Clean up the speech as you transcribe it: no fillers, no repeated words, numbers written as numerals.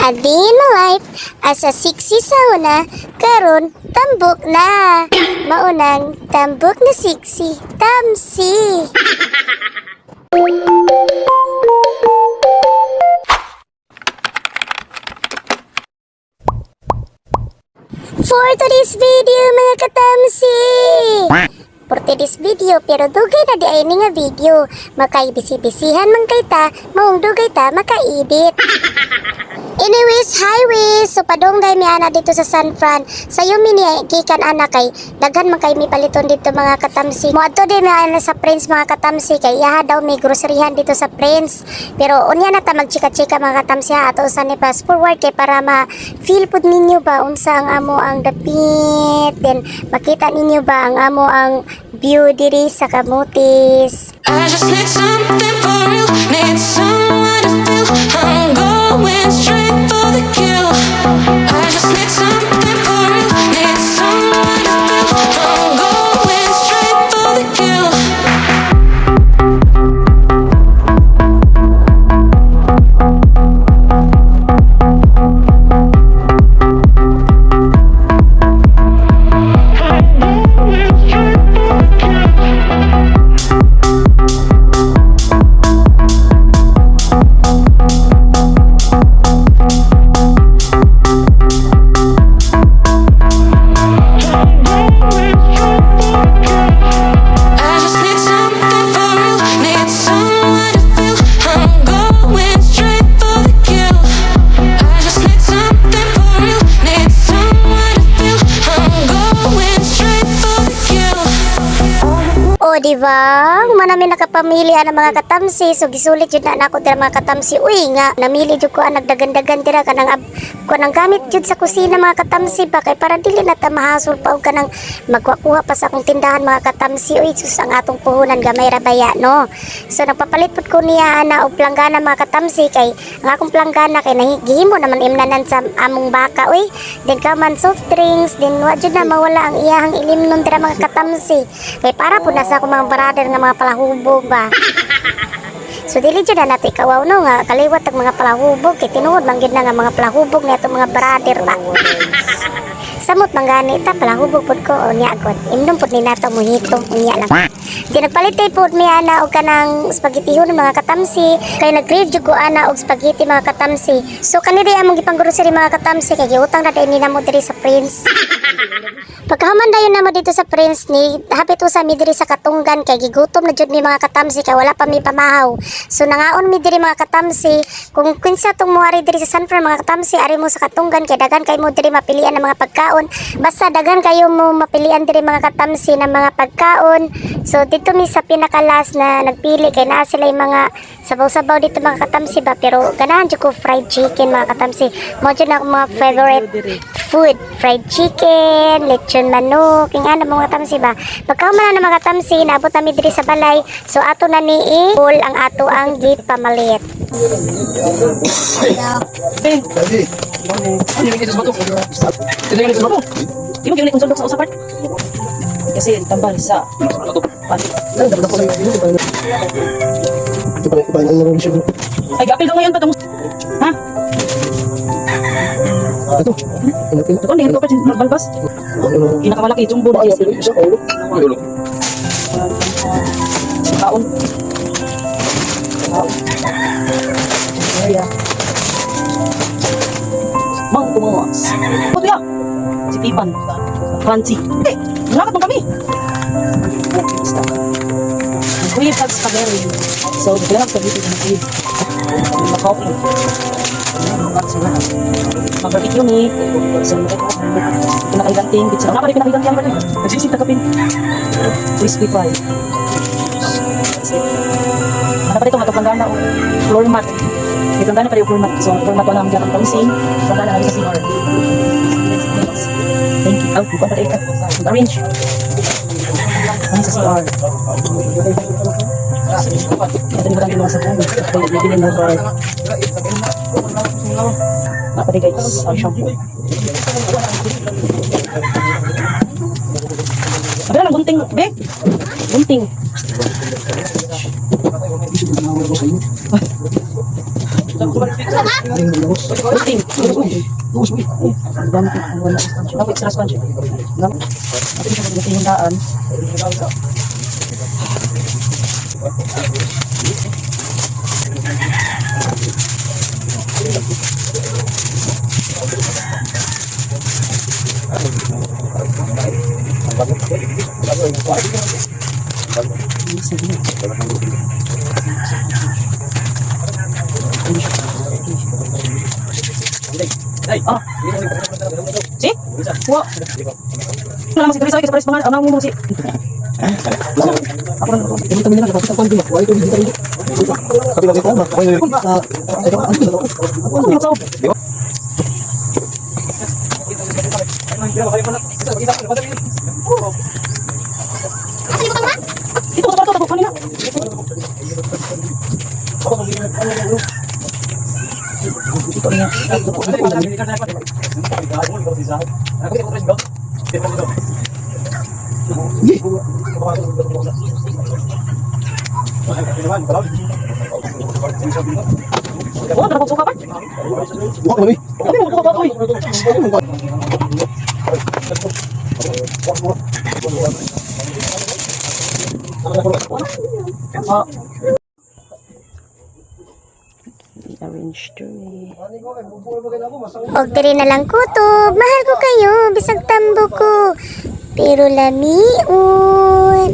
A day in my life as a sexy sa una, karon tambok na. Maunang tambok na sexy, tamsi. For today's video, mga katamsi! For today's video, pero dugay na di ay ni nga video. Makaibisi-bisihan man kay ta, maong dugay ta maka-edit. Anyways, highways. So padong dahil mi ana dito sa San Fran. Sayo mi ni gikan ana kay daghan man kay mi paliton dito, mga katamsi. Moadto din mi ana sa Prince, mga katamsi, kay iyaha daw may groceryhan dito sa Prince. Pero unya na ta magchika-chika, mga katamsi, ha, ato usan ni fast forward kay para ma feel pud ninyo ba unsa ang amo ang dapit, then makita ninyo ba ang amo ang view diri sa Camotes. I just need something for real, need someone to feel. I'm going straight for the kill. I just need something for real, need someone to feel. I'm going straight for the kill. I just need something for real, need someone to feel. I'm going straight for the kill. I just need something for real, need someone to feel. I'm going straight for the kill. O, di ba? Manami nakapamili ang mga katamsi. So, gisulit jud na nako dira, mga katamsi. Uy, nga, namili jud ko ang nagdagandagan dira kanang kanang gamit jud sa kusina, mga katamsi ba, kay para dili na ta mahasol pa og kanang magkuha pa sa akong tindahan, mga katamsi. Uy, sus, ang atong puhunan gamay ra baya, no? So, nagpapalit pud ko niya ana og planggana, mga katamsi, kay ang akong planggana kay nahigihimo naman imnanan sa among baka, uy. Then kaman soft drinks, then wa jud na mawala ang iyahang ilimnon dira, mga katamsi. Kay para pud na sa akong mga brother nga mga palahubog ba. So dili jud na nato ikawaw, no, nga kaliwat ang mga palahubog kay tinuod man gyud na nga mga palahubog ni atong mga brother ba. Samot man gani ta, palahubog pud ko unya gud. Imnom pud ni nato mojito unya lang. Di nagpalit tay pud mi ana og kanang spaghetti hun, mga katamsi, kay nag-crave jud ko ana og spaghetti, mga katamsi. So kani di among gipang-grocery, mga katamsi, kay giutang na dayun ni namo diri sa Prince. Pagkahuman dayon namo dito sa Prince ni hapit usa mi diri sa Katunggan kay gigutom na jud mi, mga katamsi, kay wala pa mi pamahaw. So nangaon mi diri, mga katamsi. Kung kinsa tong muari diri sa San Fran, mga katamsi, ari mo sa Katunggan kay daghan kay mo diri mapilian ng mga pagkaon. Basta daghan kayo mo mapilian diri, mga katamsi, ng mga pagkaon. So dito mi sa pinakalas na nagpili kay naa sila yung mga sabaw-sabaw dito, mga katamsi ba, pero ganahan jud ko fried chicken, mga katamsi. Mo jud na akong mga favorite food, fried chicken, lechon manok, yung ano, mga katamsi ba. Pagkahuman na mga katamsi, naabot nami diri sa balay, so ato na ni i-pull ang ato ang gipamalit. Ano yung sa bato? Ito yung sa bato. Di mo gyud kung sundok sa usa part. Kasi tambal sa Ay, gapil ka ngayon pa tong. Ha? Ito. Ito ni ko pa balbas. Pinakamalaki jumbo na is. Ulo. Kaon. Area. Mang Tomas. Ano ya? Si Tipan. Crunchy. Eh, nangakot man kami. Basta. Kuya pag spaghetti. So, kailangan spaghetti ng kuya. Mag-coffee. Mag-barbecue ni. So, pinakaiganting. Pizza. Ano pa rin pinakaiganting ang Nagsisip na kapin. Crispy fry. That's it. Ano pa dito? Nga planggana o floor mat. May planggana pa rin yung floor mat. So, floor mat wala ang dyan ang pangsing. Planggana namin sa CR. Thank you. Oh, bukan pa rin. Arrange. Ano sa CR? Ito yung mga sabon. Ito yung bibili mo ba? Apa rin guys, ang shampoo. Sabi na lang, gunting. Be! Gunting. Gunting. Gamit ang wala sponge. Ako extra sponge. Gamit. Ako siya magunting yung daan. Sige. Ah. Si? Wa. Wala lang si Teresa kay sa pares mga anang mo si. Ako lang. Ano yung tao? Dito sa kwarto tago kanina. Dito niya. Oh, dapat suka pa. Kami mo pa oy. Ah. Arrange to me. Og diri na lang kutob, mahal ko kayo, bisag tambo ko. Pero lamiun.